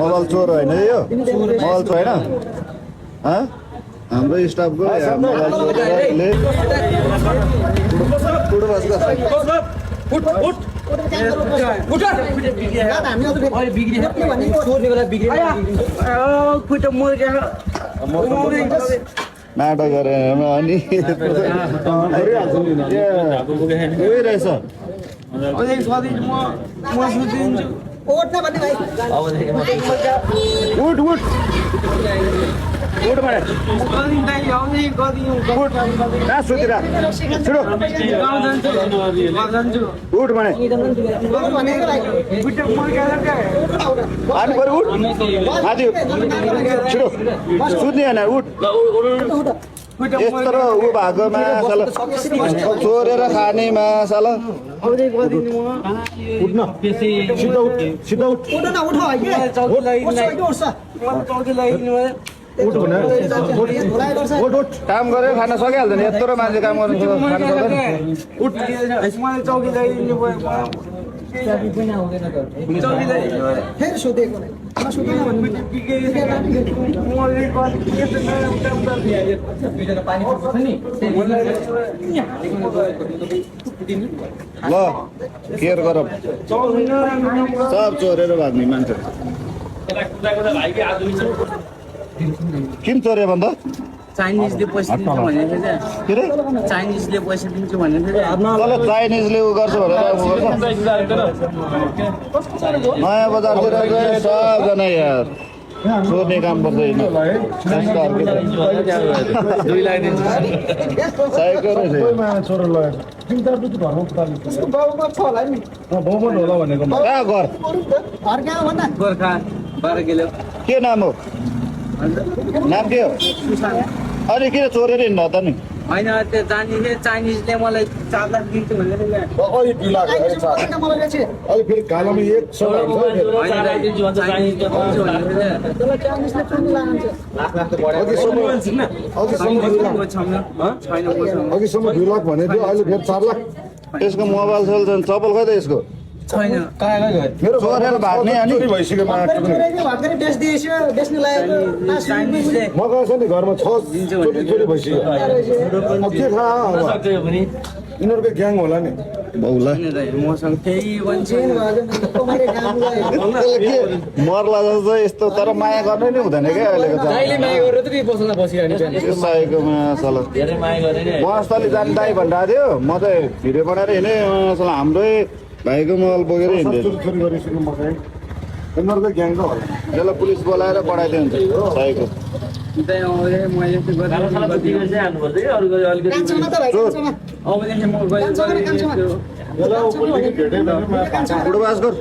mobile चोर होइन यो मोबाइल चोर होइन हाम्रो स्टाफको मोबाइल चोरले नाटक गरेर अनि रहेछ यस्तो ऊ भएकोमा चोरेर खानेमा साला काम गरेर खान सकिहाल्छ नि यत्रो मान्छे काम गर्नु ल केयर गर सब चोरेर भाग्ने मान्छे किन चोर्यो भन्दा चाइनिजले पैसा दिन्छ भनेको के रे चाइनिजले पैसा दिन्छ भनेको तल चाइनिजले उ गर्छ भनेर नयाँ बजारतिर सबजना यार चोर्ने काम पर्दैन के नाम हो नाम के हो अनि किन चोरेर हिँड्नु त नि होइन त्यो जानिले चाइनिजले मलाई 4 लाख दिन्छु भनेर यसको मोबाइल सेल चपल खै त यसको छैन चोरेर भाग्ने अनि यिनीहरूको ग्याङ होला नि बहुला मसँग केही भन्छ मर्ला जस्तो यस्तो तर माया गर्नै नै हुँदैन क्या अहिलेको मस्तले जाने दाई भनिरहेको थियो म चाहिँ भिडियो बनाएर हिँडेँ हाम्रै भाइको मोबाइल बोकेर हिँड्दै यिनीहरूको ग्याङ त होला त्यसलाई पुलिस बोलाएर पठाइदियो हुन्छ साईको बुढो बास गर